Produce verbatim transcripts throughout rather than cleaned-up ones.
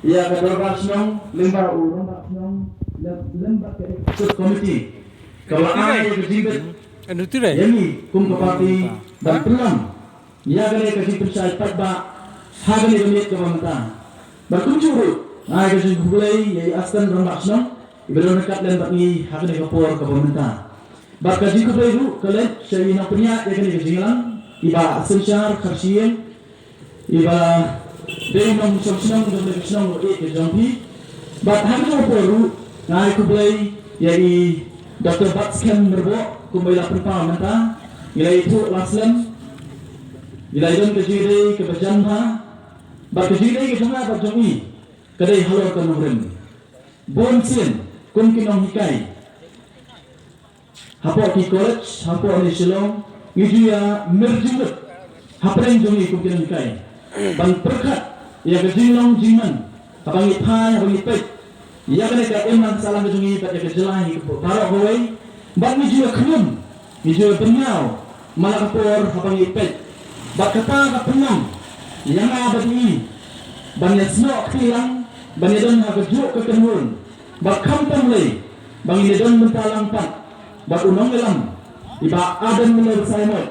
Ïa ka Dorbar Shnong lyngba u Rangbah Shnong lem bad ka Executive Committee kaba la ai ïa ka jingbit ïa ngi kum ka party ban pynlong ïa kane ka jingpynshai paidbah ha kane ka miet kaba mynta. Bad kumjuh ruh nga ai ka jingkhublei ïa i Assistant Rangbah Shnong iba don ryngkat lem bad ngi ha kane ka por kaba mynta. Bad ka jingkhublei ruh ka leit sha i nongpynïaid ïa kane ka jingïalang, i Bah Synshar Kharshiing, iba dei nongshong shnong jong kane ka shnong ba ïeit ka jong phi. Bad ha kane ka por ruh nga ai khublei ïa i Doctor Batskhem Myrboh, kumba i la pynpaw mynta, ngi la ïathuh la slem, ngi la ïadon ka jingïadei kaba jan bha. Bad ka jingïadei ka jong nga bad jong i ka dei halor ka nongrim. Bun sien kum ki nonghikai hapoh ki college hapoh ne Shillong, ngi ju ïa mir jingmut hapdeng jong ngi kum ki nonghikai ban pyrkhat ïa ka jinglong jingman haba ngi phai, haba ngi peit ïa kane ka imlang sahlang ka jong ngi bad ïa ka jylla hi baroh kawei. Bad ngi ju ïa khñium, ngi ju ïa bynñiaw man la ka por haba ngi peit. Bad kata ka pynlong ïa nga bad i ban ïa snoh kti lang, ban ïa don ha kajuh ka kynhun. Bad khamtam lei ba ngin ïa don bynta lang pat bad u nongïalam i Bah Adam Miller Saimot,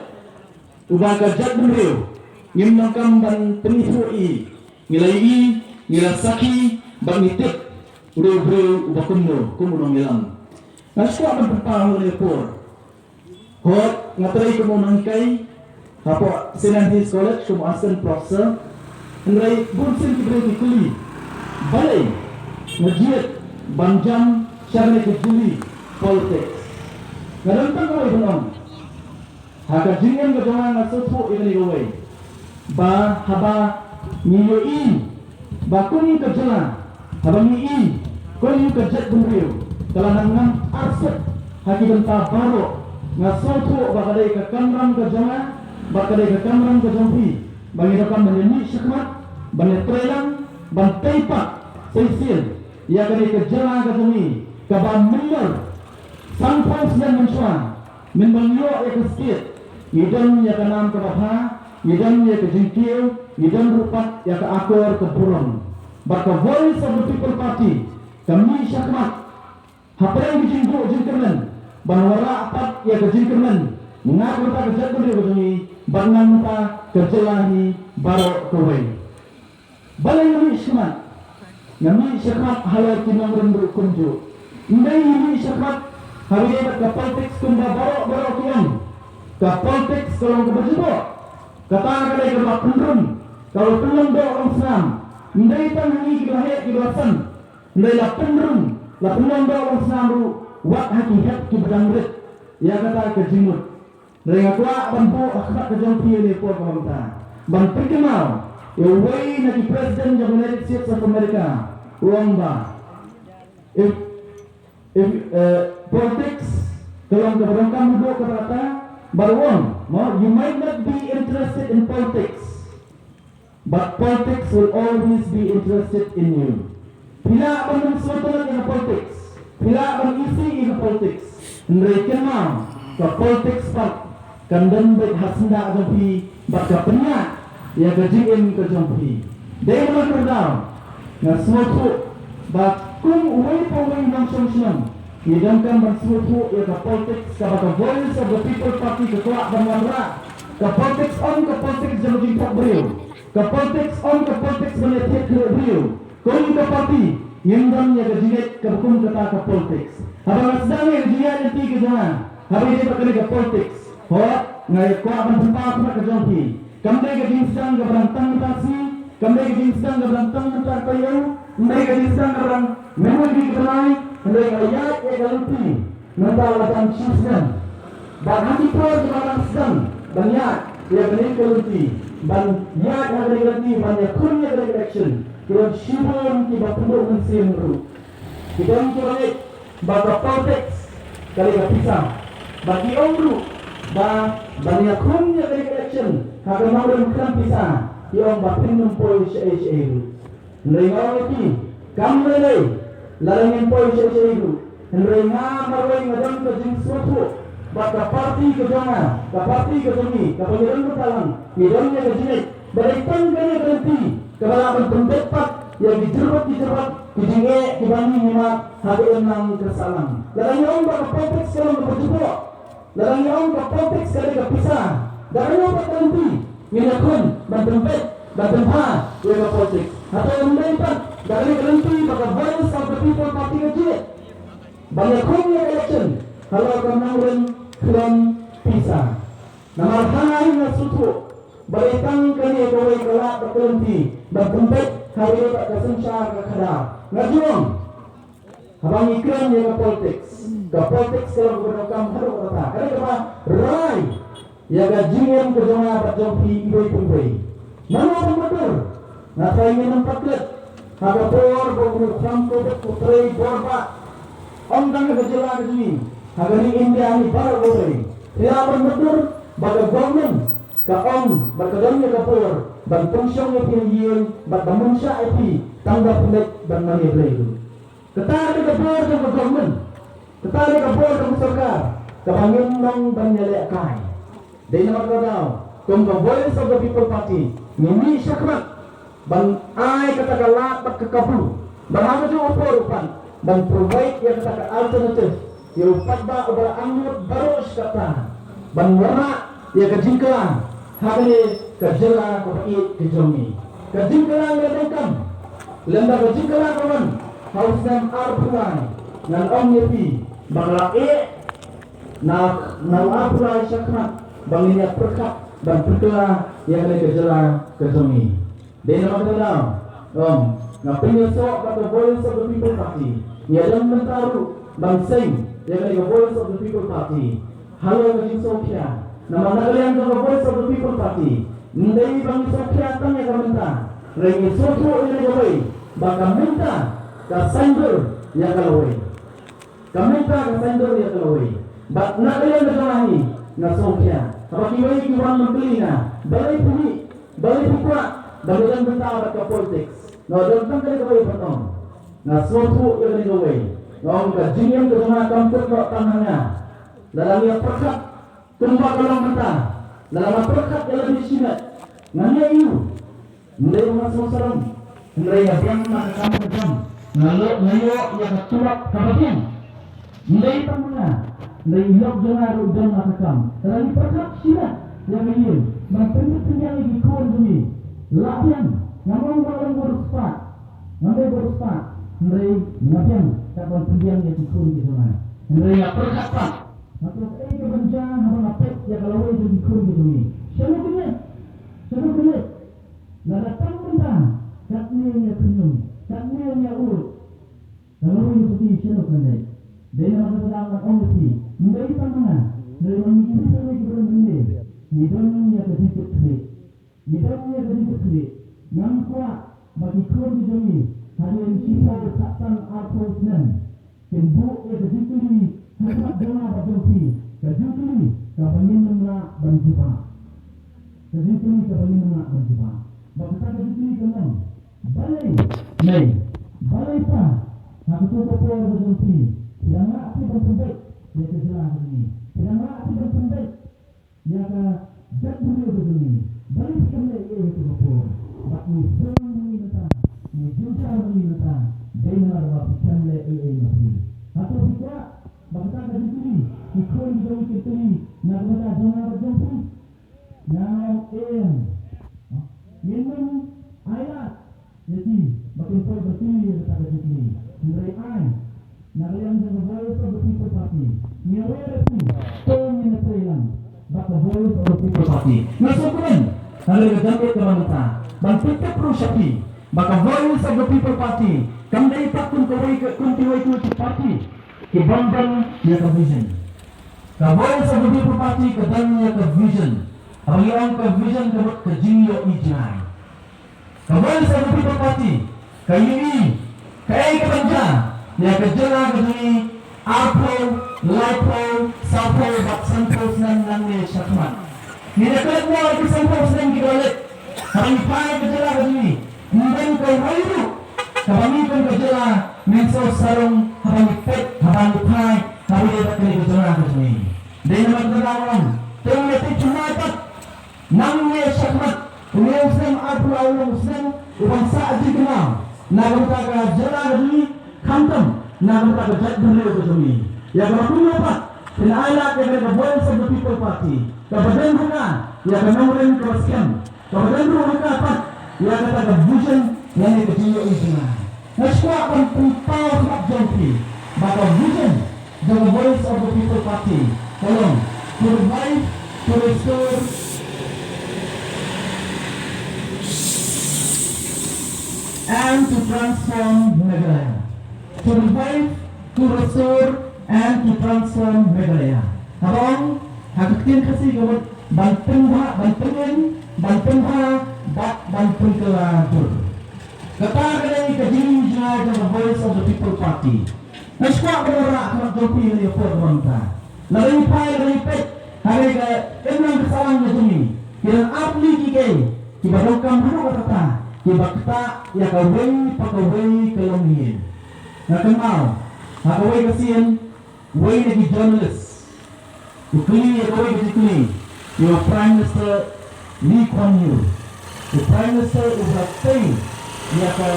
uba ka jaitbynriew ngim donkam ban pynithuh ïa i. Ngi la ïohi, ngi la sakhi bad ngi tip u dei u briew uba kumno kum u nongïalam. Nga shu kwah ban pynpaw ha kane ka por. Hooid, nga trei kum u nonghikai hapoh Saint Anthony's College kum u assistant professor. Hynrei bun sien ki briew ki kylli balei nga jied ban jam sha kane ka jylli politics. Nga don tang kawei ban ong. Ha ka jingim ka jong nga, nga sngewthuh ïa kane kawei, ba haba ngi ïohi ba kum ka jylla, haba ngi ïohi kum ka jaitbynriew ka la nang ngam arsut ha ki bynta baroh, nga sngewthuh ba ka dei ka kamram ka jong nga bad ka dei ka kamram ka jong phi ba ngi donkam ban ïa mih shakhmat, ban ïa trei lang, ban tei pat shisien ïa kane ka jylla ka jong ngi kaba mynta sanphew snem mynshuwa. Mynba ngi ïoh ïa ka state, ngi don ïa ka nam kaba bha, ngi don ïa ka jingkiew, ngi don ruh pat ïa ka akor ka burom. Bad ka Voice of the People Party ka mih shakhmat hapdeng ka jingduh jingkyrmen ban wanrah pat ïa ka jingkyrmen na ka bynta ka jaitbynriew ka jong ngi bad na ka bynta ka jylla hi baroh kawei. Balei nga mih shakhmat? Nga mih shakhmat halor ki nongrim ruh kumjuh. Ym dei nga mih shakhmat haba ïadei bad ka politics kumba baroh baroh ki ong. Ka politics ka long kaba jubok. Kata ka dei kaba pynrung, kaba pynlong doh long snam. Ym dei tang ha ngi kiba heh kiba san. Ym dei, la pynrung, la pynlong doh long snam ruh wat ha ki hep kiba dang rit ïa kata ka jingmut. Hynrei nga kwah ban buh ha khmat ka jong phi ha kane ka por kaba mynta ban pynkynmaw ïa uwei na ki president jong United States of America, u ong ba if, if, eh, politics ka long kaba donkam haduh katta katta, bad u ong, no, you might not be interested in politics, but politics will always be interested in you. Phi lah ban ym sngewtynnat ïa ka politics, phi lah ban isih ïa ka politics, hynrei kynmaw, ka politics pat kan don beit ha syndah jong phi bad ka pynïaid ïa ka jingim ka jong phi. Dei namar kata nga sngewthuh ba kum uwei pa uwei u nongshong shnong ngi donkam ban sngewthuh ïa ka politics kaba ka Voice of the People Party ka kwah ban wanrah. Ka politics ym ka politics jong ka jingthok briew. Ka politics ym ka politics ban ïathied khleh briew. Kum ka party ngim don ïa ka jingngeit kaba kum kata ka politics. Haba nga sdang ïa ka jingïaid lynti ka jong nga haba ïadei bad kane ka politics, hooid, nga kwah ban pynpaw ha khmat ka jong phi. Kam dei ka jingsdang kaba dang tang mynta ka sngi, kam dei ka jingsdang kaba dang tang mynta ka taïew, ym dei ka jingsdang kaba dang mynta ka bnai, hynrei nga ïaid ïa ka lynti mynta la dang shisnem. Bad ha ki por kiba dang sdang ban ïaid ïa kane ka lynti, ban ïaid ha kane ka lynti ban ïakhun ïa kane ka election, ki don shibun kiba pynduh mynsiem ruh. Ki don kiba ngeit ba ka politics ka dei ka pisa. Ba ki ong ruh ba ban ïakhun ïa ka election ha ka nongrim khlem pisa, ki ong ba phin ym poi shaei shaei ruh. Hynrei nga ong ïa phi, kam lei lei lada ngim poi shaei shaei ruh. Hynrei nga marwei nga don ka jingsngewthuh ba ka party ka jong nga, ka party ka jong ngi, kaba ngi don bynta lang, ngi don ïa ka jingngeit ba dei tang kane ka lynti kaba lah ban pynbeit pat ïa ki jyrbat ki jyrbat ki jingeh kiba ngi ngi mad ha ka imlang ka sahlang. Lada ngi ong ba ka politics ka long kaba jubok, lada ngi ong ka politics ka dei ka pisa, da kano pat ka lynti ngin ïakhun ban pynbeit ban pynbha ïa ka politics? Hato ym dei pat da kane ka lynti ba ka Voice of the People Party ka jied ban ïakhun ïa ka election halor ka nongrim khlem pisa? Namar hangne nga sngewthuh ba dei tang kane kawei ka lad bad ka lynti ban pynbeit ha kawei pat ka synshar ka khadar. Nga ju ong, haba ngi kren ïa ka politics, ka politics ka long kaba donkam haduh katta. Ka dei kaba rai ïa ka jingim ka jong nga bad jong phi iwei pa iwei. Mano ban mutdur? Nga tharai ngin ym pat klet ha ka por ba u khlam covid u trei bor ba ym tang ha ka jylla ka jong ngi, ha ka ri India hi baroh kawei. Phi lah ban mutdur ba ka government ka ong bad ka don ïa ka por ban pynshong ïa phi ha ïing bad ban pynshah ïa phi tang ba phi leit ban mane Blei ruh. Kata ka dei ka bor jong ka government, kata ka dei ka bor jong ka sorkar kaba ngim long ban ïalehkai. Dei namar kata ka daw kum ka Voice of the People Party ngi mih shakhmat ban ai kata ka lad bad ka kabu ban ha kajuh ka por pat ban provide ïa kata ka alternative ïa u paidbah uba la angnud baroh shi katta ban wanrah ïa ka jingkylla ha kane ka jylla kaba ïeit ka jong ngi. Ka jingkylla ngi la donkam, lymda ka jingkylla ka wan ha u snem arphew lai, ngan ong ïa phi ba nga la ïeh na, na u arphew lai shakhmat ba ngin ïa pyrkhat ban pynkylla ïa kane ka jylla ka jong ngi. Dei namar kata ka daw, ong, nga pynïasoh ba ka Voice of the People Party ngi ïa don mynta ruh ban seng ïa kane ka Voice of the People Party halor ka jingsngewkhia. Namar na ka liang jong ka Voice of the People Party, ym dei ba ngi sngewkhia tang ïa ka mynta, hynrei ngi sngewthuh ïa kane kawei ba ka mynta ka saiñdur ïa ka lawei. Ka mynta ka saiñdur ïa ka lawei. Bad na ka liang ka jong nga hi nga sngewkhia haba kiwei ki wan ban kylli nga, balei phi mih, balei phi kwah ban ïadon bynta bad ka politics? Nga don tang kane kawei pat, ong, nga sngewthuh ïa kane kawei. Nga ong ka jingim ka jong nga kam kut noh tang ha nga. Lada ngi ïa pyrkhat kumba ka long mynta, lada nga pyrkhat ïa lade shimet, nga ïa ïoh. Ym dei ba nga sngewsarong, hynrei nga biang na ka kam ka jam, nga ïoh, nga ïoh ïa ka tulop kaba biang. Ym dei tang ma nga, hynrei i lok jong nga ruh i don na ka kam. Lada ngi pyrkhat shimet ïa ka ïing ban pynbeit pynbiang ïa ki khun jong ngi, la biang. Ngam ong ba long bor spah, ngam dei bor spah, hynrei nga biang kat ban pynbiang ïa ki khun ki jong nga. Hynrei nga pyrkhat pat, nga pyrkhat ei ka ban jia haba nga peit ïa ka lawei jong ki khun ki jong ngi. Shano kin leit? Shano kin leit? Lada tang mynta katne ngi ïa khñium, katne ngi ïa ud, ka lawei ka pyrthei shano kan leit? Dei namar kata ka daw ngan ong ïa phi, ym dei tang ma nga, hynrei ma ngi kiwei kiwei kiba don hangne, ngi don ïa ka jingkitkhlieh. Ngi don ïa ka jingkitkhlieh. Ngam kwah ba ki khun ki jong ngi hadien shiphew, khatsan, arphew snem kin buh ïa ka jingkylli ha khmat jong nga bad jong phi, ka jingkylli kaba ngin ym lah ban jubab. Ka jingkylli kaba ngin ym lah ban jubab. Bad kata ka jingkylli ka long, balei, nei, balei pa ha kato ka por ka jong phi, phi dang lah phi ban pynbeit ïa ka jylla ka jong ngi? Phi dang lah phi ban pynbeit ïa ka jaitbynriew ka jong ngi? Balei phi khlem leh ei ei ha kato ka por? Bad ngi sngewsih mynta, ngi jynjar mynta, dei namar ba phi khlem leh ei ei ma phi. Hato phi kwah ba kata ka jingkylli ki khun ki jong ngi kin kylli na ka bynta jong nga bad jong phi? Nga ong em. Ngin ym ailad ïa ki ba kin poi ban kylli ïa kata ka jingkylli. Hynrei ai, na ka liang jong ka Voice of the People Party, ngi wer ïa phi, to ngin ïatrei lang bad ka Voice of the People Party. Nga sngewkmen ha kane ka janmiet kaba mynta ban pyntip ruh sha phi ba ka Voice of the People Party kam dei pat kum kawei ka, kum kiwei kiwei ki party ki bym don ïa ka vision. Ka Voice of the People Party ka don ïa ka vision. Haba ngi ong ka vision ka mut ka jingïohi jngai. Ka Voice of the People Party ka ïohi kaei ka ban jia ïa ka jylla ka jong ngi arphew, laiphew, sawphew bad sanphew snem nangne shakhmat. Ngin ïa klet noh ïa ki sanphew snem kiba la leit, haba ngi phai ïa ka jylla ka jong ngi, ym don kawei ruh kaba ngi kum ka jylla ngin sngewsarong haba ngi peit, haba ngi phai, haba ngi peit ïa ka jylla ka jong ngi. Dei namar kata ka daw, te ngin ïa tip thymmai pat, nangne shakhmat, une u snem arphew lai u long u snem u ban sah jingkynmaw. Na ka bynta ka jylla ka jong ngi, khamtam na ka bynta ka jaitbynriew ka jong ngi. Ïa kaba kumno pat phin ailad ïa ka Voice of the People Party kaba don ha ka, ïa ka nongrim kaba skhem, kaba don ruh ha ka pat ïa kata ka vision lane ka jingïohi jong nga. Nga sngewkwah ban pynpaw ha khmat jong phi ba ka vision jong ka Voice of the People Party ka long to revive, to restore and to transform Meghalaya. To revive, to restore and to transform Meghalaya. Haba ong ha ka ktien Khasi ka mut ban pynbha, ban pynim, ban pynbha bad ban pynkylla dur. Kata ka dei ka jingïohi jong ka Voice of the People Party. Nga sngewkwah ban wanrah ha khmat jong phi ha kane ka por kaba mynta. Lada ngi phai, lada ngi peit ha kane ka imlang ka sahlang ka jong ngi, ki don artylli ki kei kiba donkam haduh katta katta kiba ktah ïa kawei pa kawei ka longïing. Nga kynmaw ha kawei ka sien, uwei na ki journalist u kylli ïa kawei ka jingkylli ïa u Prime Minister Lee Kuan Yew. U Prime Minister uba la tei ïa ka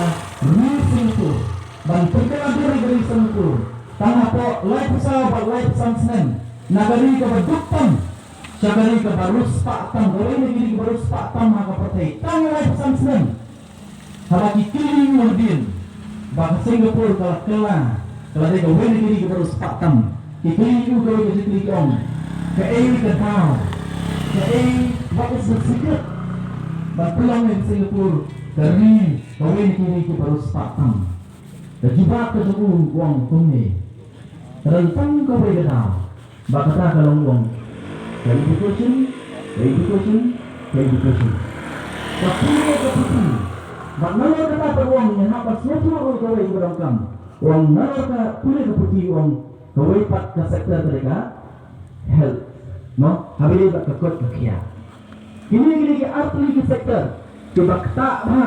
ri Singapore, ban pynkylla dur ïa ka ri Singapore, tang hapoh laiphew saw bad laiphew san snem, na ka ri kaba duk tam sha ka ri kaba riewspah tam, kawei na ki ri kiba riewspah tam ha ka pyrthei, tang laiphew san snem. Haba ki kylli ïa u hadien ba ka Singapore ka la kylla, ka la dei kawei na ki ri kiba riewspah tam, ki kylli ïa u kawei ka jingkylli, ki ong, kaei ka daw, kaei, what is the secret ban pynlong ïa ka Singapore ka ri, kawei na ki ri kiba riewspah tam? Ka jubab ka jong u, u ong kumne: ka don tang kawei ka daw, bad kata ka long, u ong, ka education, ka education, ka education. Ka pule ka puthi. Bad nalor kata pat, u ong, ngi hap ban sngewthuh ruh kawei kaba donkam, u ong, nalor ka pule ka puthi, u ong, kawei pat ka sector ka dei ka health, mo, haba ïadei bad ka koit ka khiah. Kine ki dei ki artylli ki sector kiba ktah bha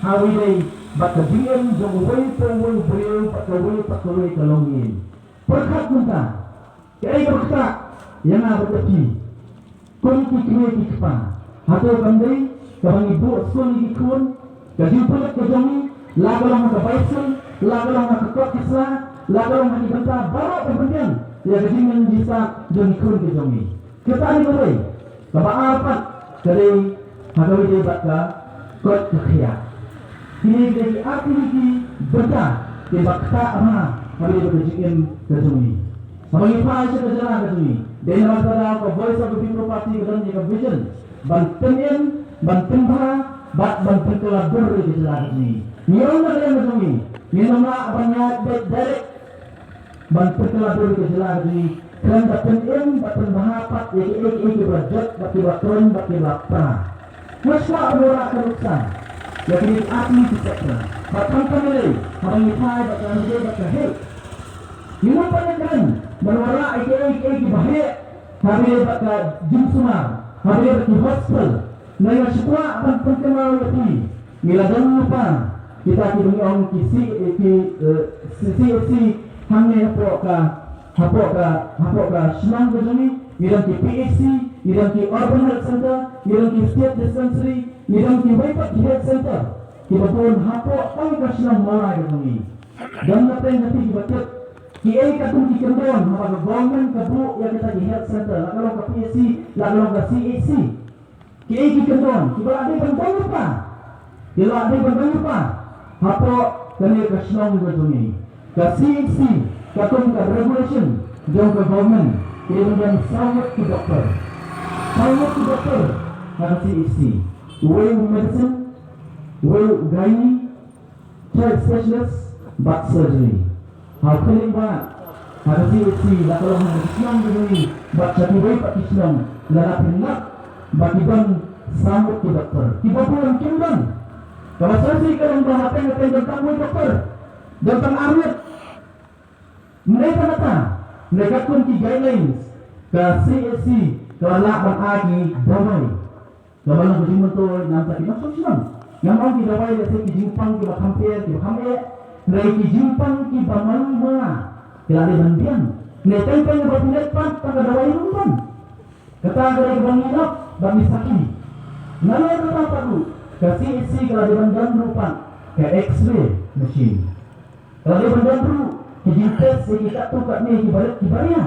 ha kaba ïadei bad ka jingim jong uwei pa uwei u briew bad kawei pa kawei ka longïing. Pyrkhat mynta, kaei kaba ktah ïa nga bad ïa phi kum ki kmie ki kpa? Hato kam dei kaba ngi buh skul ïa ki khun, ka jingpyllait ka jong ngi, la ka long ha ka bicycle, la ka long ha ka kot ka sla, la ka long ha ki bynta baroh ban pynbiang ïa ka jingim jingstad jong ki khun ki jong ngi? Kata dei kawei. Kaba ar pat ka dei ha kaba ïadei bad ka koit ka khiah. Kine ki dei ki artylli ki bynta kiba ktah bha ha kaba ïadei bad ka jingim ka jong ngi. Haba ngi phai sha ka jylla ka jong ngi, dei namar kata ka Voice of the People Party ka don ïa ka vision ban pynim, ban pynbha bad ban pynkylla dur ïa ka jylla ka jong ngi. Ngi ong na ka liang ka jong ngi, ngin ym lah ban ïaid beit direct ban pynkylla dur ïa ka jylla ka jong ngi, khlem da pynim bad pynbha pat ïa kiei kiei kiba la jot bad kiba la kren bad kiba la pra. Nga sngewkwah ban wanrah ka nuksa ïa kine ki artylli ki sector. Bad khamtam ïalei, haba ngi phai bad ka hynrei bad ka heh, ngi mut ban ïakren ban wanrah ïa kiei kiei kiba heh, haba ïadei bad ka jingsumar, haba ïadei bad ki hospital. Nga sngewkwah ban pynkynmaw ïa phi, ngi la don lypa kita kiba ngi ong ki C, ki, eh, C, CHC hangne hapoh ka, hapoh ka, hapoh ka shnong ka jong ngi. Ngi don ki PHC, ngi don ki Urban Health Center, ngi don ki State Dispensary, ngi don kiwei pat ki health center kiba bun hapoh tang ka shnong Mawlai ka jong ngi. Don na pdeng na phi kiba tip kiei katkum ki kyndon haba ka government ka buh ïa kita ki health center, la ka long ka PHC, la ka long ka CHC. Kiei ki kyndon kiba la dei ban don lypa, kiba la dei ban don lypa hapoh kane ka shnong ka jong ngi. Ka CHC, katkum ka regulation jong ka government, ki dei ban don saw ngut ki doktor. Saw ngut ki doktor ha ka CHC. Uwei u medicine, uwei u gynae, child specialist bad surgery. Ha u khlieh ba ha ka CHC, la ka long ha ka shnong ka jong ngi bad sha kiwei pat ki shnong, la la pynlap ba ki don saw ngut ki doktor. Kiba bun kim don. Kaba shisha ka long ba hapdeng hapdeng don tang uwei doktor, don tang ar ngut. Mynta kata, mynta katkum ki guidelines, ka CHC ka la lah ban ai ki dawai. Kaba long ka jingmyntoi namar ki nongshong shnong. Ngam ong ki dawai lehse ki jingpang kiba kham pher kiba kham eh, hynrei ki jingpang kiba malu mala ki la dei ban biang. Hynrei teng teng ba phi leit pat tang ka dawai ruh ban. Kata ka dei kaba ngi lap bad ngi sakhi. Nalor kata pat ruh ka CHC ka la dei ban don ruh pat ka X-ray machine. Ka la dei ban don ruh ki jingtest ïa ki katto katne ki barit ki baria.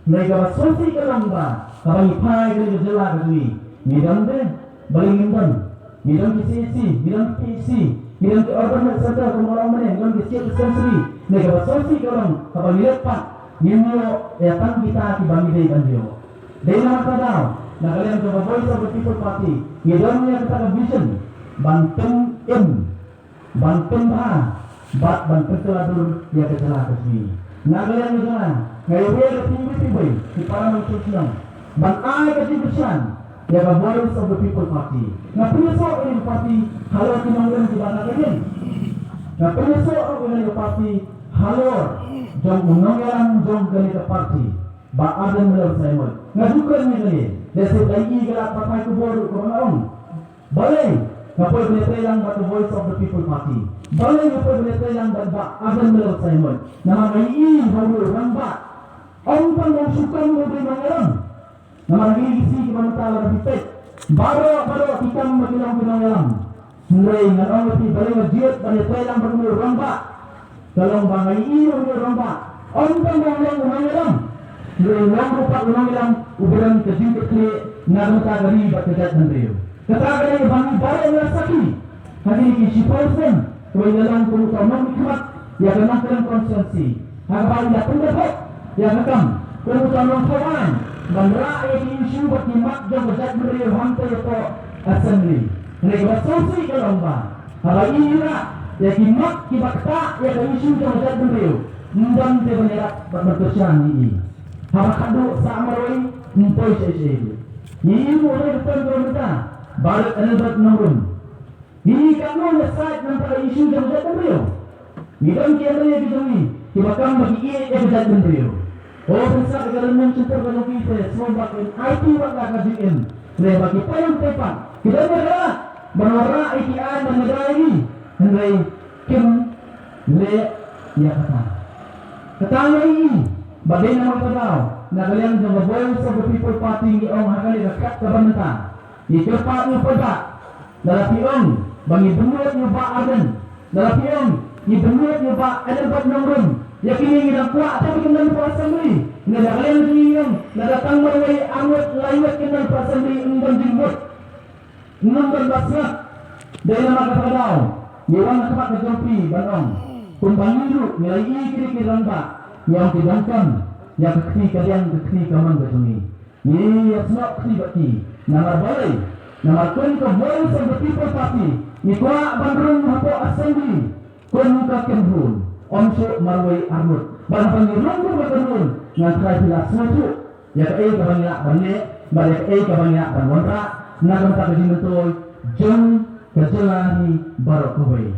Hynrei kaba sngewsih ka long ba haba ngi phai kane ka jylla ka jong ngi, ngi don de, balei ngim don? Ngi don ki C H C, ngi don ki P H C, ngi don ki urban health center, kumba la ong mynne, ngi don ki state dispensary. Hynrei kaba sngewsih ka long haba ngi leit pat, ngim ïoh ïa tang kita kiba ngi dei ban ïoh. Dei namar kata daw, na ka liang jong ka Voice of the People Party, ngi don ïa kata ka vision ban pyn-im, ban pynbha bad ban pynkylla dur ïa ka jylla ka jong ngi. Na ka liang jong nga, nga ïa ka team VPP, ki para nongshong shnong, ban ai ka jingkyrshan ïa ka Voice of the People Party. Nga pynïasoh ïa ka party halor ki nongrim kiba na ka liang. Nga pynïasoh ruh ïa ka party halor jong u nongïalam jong kane ka party, Bah Ardent Miller Saimon. Nga ju kren ïa kane, lehse la ïohi ka la pathai khubor ruh kaba nga ong. Balei nga poi ban ïatreilang bad ka Voice of the People Party? Balei nga poi ban ïatreilang bad Bah Ardent Miller Saimon? Namar nga ïohi ba u rangbah, ym tang ba u shu kam ba u dei nongïalam. Namar ngi ïohi kiba mynta la phi peit, baroh baroh ki kam ba ki long ki nongïalam. Hynrei ngan ong ïa phi, balei nga jied ban ïatreilang bad u rangbah? Ka long ba nga ïohi u rangbah, ym tang ba u long u nongïalam, hynrei u long ruh pat u nongïalam uba don ka jingkitkhlieh na ka bynta ka ri bad ka jaitbynriew. Kata ka dei ba ngi baroh ngi la sakhi ha kine ki shiphew snem kaba ngi la long kum uta u nongmihkhmat ïa ka Nongkrem constituency, ha kaba ngi la pyndep ïa ka kam kum uta u nongthaw aiñ ban rah ïa ki issue bad ki mat jong ka jaitbynriew hangta hapoh Assembly. Hynrei kaba sngewsih ka long ba haba i rah ïa ki mat kiba ktah ïa ka issue jong ka jaitbynriew, ym don te ban ïarap bad ban kyrshan ïa i. Haba khadduh sah marwei, ym poi shaei shaei ruh. Ngi ïohi ruh ha ka por kaba mynta, Bah Adelbert Nongrum, ngi ïohi katno ngi sait namar ka issue jong ka jaitbynriew. Ngi don ki MLA ki jong ngi kiba kam ba ki ïeit ïa ka jaitbynriew. O, pynshai ïa ka lynmen shyntur ka jong ki te, sngewbha kin aiti bad la ka jingim. Hynrei ba ki paidbah, ki don ïa ka lad ban wanrah ïa ki aiñ ban ïada ïa ngi, hynrei kim leh ïa kata. Kata ngi ïohi ba dei namar kata daw na ka liang jong ka Voice of the People Party ngi ong ha kane ka kat kaba mynta, ngi kyrpad ïa u paidbah, lada phi ong ba ngi bynnud ïa u Bah Ardent, lada phi ong ngi bynnud ïa u Bah Adelbert Nongrum, ïa kine ngi dang kwah tang ba kin don hapoh Assembly. Ngi da ka liang jong ngi ong lada tang marwei, arngut, laingut kin don hapoh Assembly, ym don jingmut, ym don ba sngap. Dei namar kata ka daw ngi wan ha khmat ka jong phi ban ong, kumba ngi ruh ngi la ïohi kine ki rangbah, ngi ong ki donkam ïa ka kti kadiang, ka kti kamon ka jong ngi. Ngi ïasnoh kti bad ki. Namar balei? Namar kum ka Voice of the People Party ngi kwah ban rung hapoh Assembly kum ka kynhun, ym shuh marwei arngut. Bad haba ngi rung kum ka kynhun, ngan tharai phi la sngewthuh ïa kaei kaba ngi lah ban leh bad ïa kaei kaba ngi lah ban wanrah na ka bynta ka jingmyntoi jong ka jylla hi baroh kawei.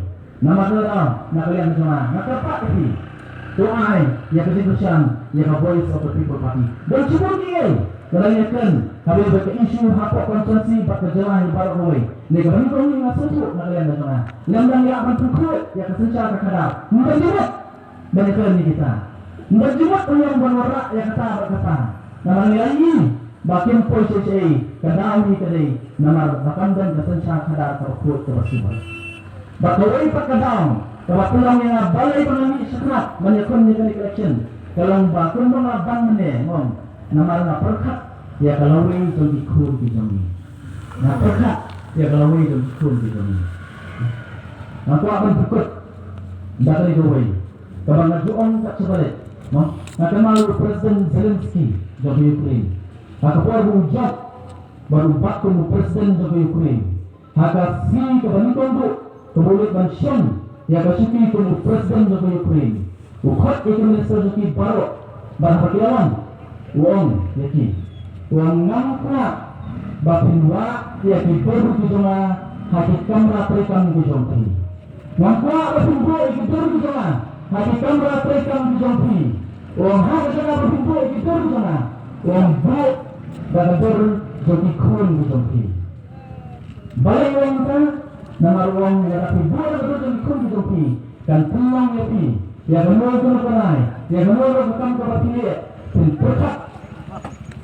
Namar kata daw na ka liang jong nga, nga kyrpad ïa phi, to ai ïa ka jingkyrshan ïa ka Voice of the People Party. Don shibun kiei kiba ngi ïakren haba ïadei bad ka issue hapoh constituency bad ka jylla hi baroh kawei. Ne kaba nyngkong nga sngewthuh na ka liang jong nga, lem dang ïa ban pynkhuid ïa ka synshar ka khadar, ym don jingmut ban ïakren ïa kita. Ym don jingmut ban ïa ban wanrah ïa kata bad kata. Namar ngi la ïohi ba kim poi shaei shaei, ka daw hi ka dei namar ba kam don ka synshar khadar kaba khuid kaba suba. Bad kawei pat ka daw kaba pynlong ïa nga balei ba nga mih shakhmat ban ïakhun ïa kane ka election, ka long ba kumba nga ban mynne, nga ong namar nga pyrkhat ïa ka lawei jong ki khun ki jong ngi. Nga pyrkhat ïa ka lawei jong ki khun ki jong ngi. Nga kwah ban pynkut da kane kawei kaba nga ju ong kat shaba leit, mo. Nga kynmaw u President Zelensky jong ka Ukraine, ha ka por ba u jop bad u bat kum u President jong ka Ukraine, ha ka sngi kaba nyngkong ruh kaba u leit ban shong ïa ka shuki kum u President jong ka Ukraine, u khot ïa ki minister jong ki baroh bad haba ki la wan, u ong ïa ki, u ong, ngam kwah ba phin wah ïa ki dur ki jong nga ha ki kamra treikam ki jong phi. Ngam kwah ba phin buh ïa ki dur ki jong nga ha ki kamra treikam ki jong phi. U ong, ha ka jaka ba phin buh ïa ki dur ki jong nga, u ong, buh da ka dur jong ki khun ki jong phi. Balei u ong kumta? Namar u ong lada phi buh da ka dur jong ki khun ki jong phi, kan pynlong ïa phi ïa kano kano ka rai, ïa kano kano ka kam kaba phi leh, phin pyrkhat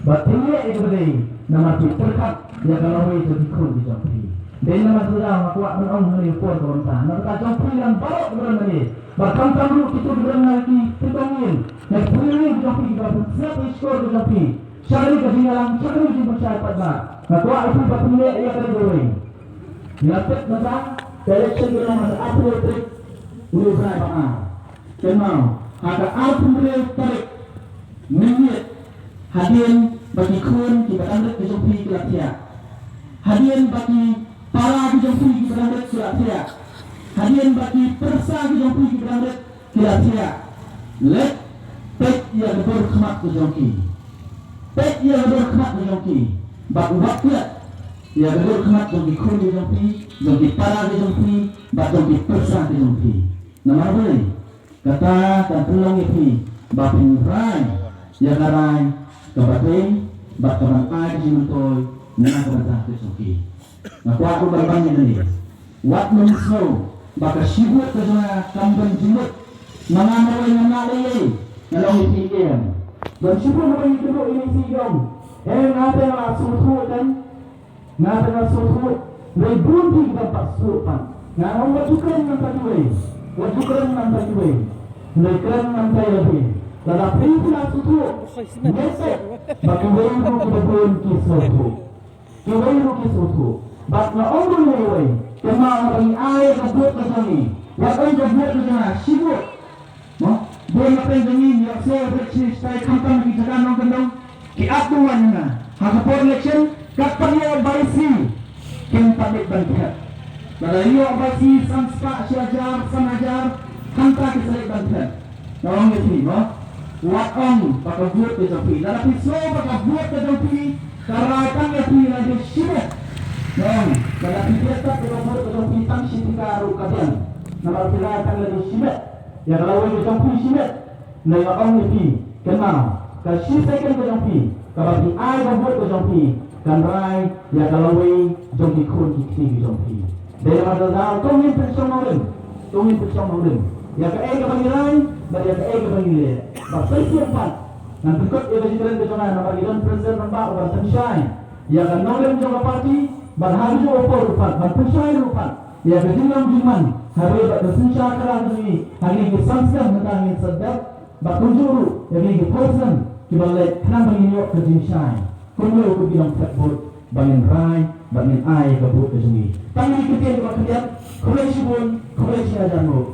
bad phin leh ïa kaba dei, namar phi pyrkhat ïa ka lawei jong ki khun ki jong phi. Dei namar kata nga kwah ban ong ha kane ka por kaba mynta, na ka bynta jong phi lang baroh kiba don hangne, bad khamtam ruh kito kiba don ha ki tyngka ïing, na ki pyrshah ki jong phi, kiba pynsngew ïa ki shkor ki jong phi sha kane ka jingïalang, sha kane ka jingpynshai paidbah. Nga kwah ïa phi ba phin leh ïa kane kawei. Nga tip mynta ka election ka long ha ka arphew tarik u bnai ba ar. Kynmaw, ha ka arphew tarik mynmiet, hadien ba ki khun kiba dang rit ki jong phi ki la thiah, hadien ba ki para ki jong phi kiba dang rit ki la thiah, hadien ba ki pyrsa ki jong phi kiba dang rit ki la thiah, leit peit ïa ka dur khmat ka jong ki. Peit ïa ka dur khmat ka jong ki. Bad wat peit ïa ka dur khmat jong ki khun ki jong phi, jong ki para ki jong phi, bad jong ki pyrsa ki jong phi. Namar balei? Kata kan pynlong ïa phi ba phin rai ïa ka rai kaba dei bad kaban ai ka jingmyntoi na ka bynta ka jong ki. Nga kwah ruh ban ban ïa kane. Wat nym sngew ba ka shibun ka jong nga kam don jingmut. Ma nga marwei ngam lah lei lei. Nga long ïa phi em. Ban shibun haba ngi kynduh ïa ngi shi ïong. Em, nga te nga la sngewthuh kan. Nga te nga sngewthuh, hynrei bun phi ki bym pat sngewthuh pat. Nga ong wat ju kren namar kiwei, wat ju kren namar kiwei, hynrei kren namar ïa phi. Lada phi phi la sngewthuh, ngi tip ba kiwei ruh kiba bun ki sngewthuh. Kiwei ruh ki sngewthuh. Bad nga ong ruh ïa iwei, kynmaw haba ngi ai ka vote ka jong ngi, wat ong ka vote ka jong nga, shi vote. Mo, bun na pdeng jong ngi, ïohsngew bad sngewsih khamtam ki jaka nongkyndong ki ap bun wan na ha ka por election, kat pat ïoh bai shi kim pat leit ban thied. Lada ïoh bai shi san spah, shi hajar, san hajar, hangta ki sa leit ban thied. Nga ong ïa phi, mo, wat ong ba ka vote ka jong phi. Lada phi sngew ba ka vote ka jong phi ka rai tang ïa phi lada shimet, nga ong, lada phi thied pat ba ka vote ka jong phi tang shi tyngka ruh ka biang. Namar phi rai tang lada shimet. Ïa ka lawei ka jong phi shimet. Nga ong ïa phi, kynmaw, ka shi second ka jong phi kaba phi ai ka vote ka jong phi kan rai ïa ka lawei jong ki khun ki kti ki jong phi. Dei namar kata to ngin pynshong nongrim, to ngin pynshong nongrim ïa kaei kaba ngi rai bad ïa kaei kaba ngi leh. Bad sa shisien pat ngan pynkut ïa ka jingkren ka jong nga namar ngi don President rangbah uban pynshai ïa ka nongrim jong ka party, bad ha kajuh ka por ruh pat ban pynshai ruh pat ïa ka jinglong jingman ha ri bad ka synshar ka ri jong ngi ha kine ki san snem mynta ngin sa dep, bad kumjuh ruh ïa kine ki por snem kiba leit khnang ba ngin ïoh ka jingshai. Kumno kum ki nongthep vote ba ngin rai bad ngin ai ka vote ka jong ngi. Tang kine ki ktien kiba khyndiat, khublei shibun, khublei shihajar nguh.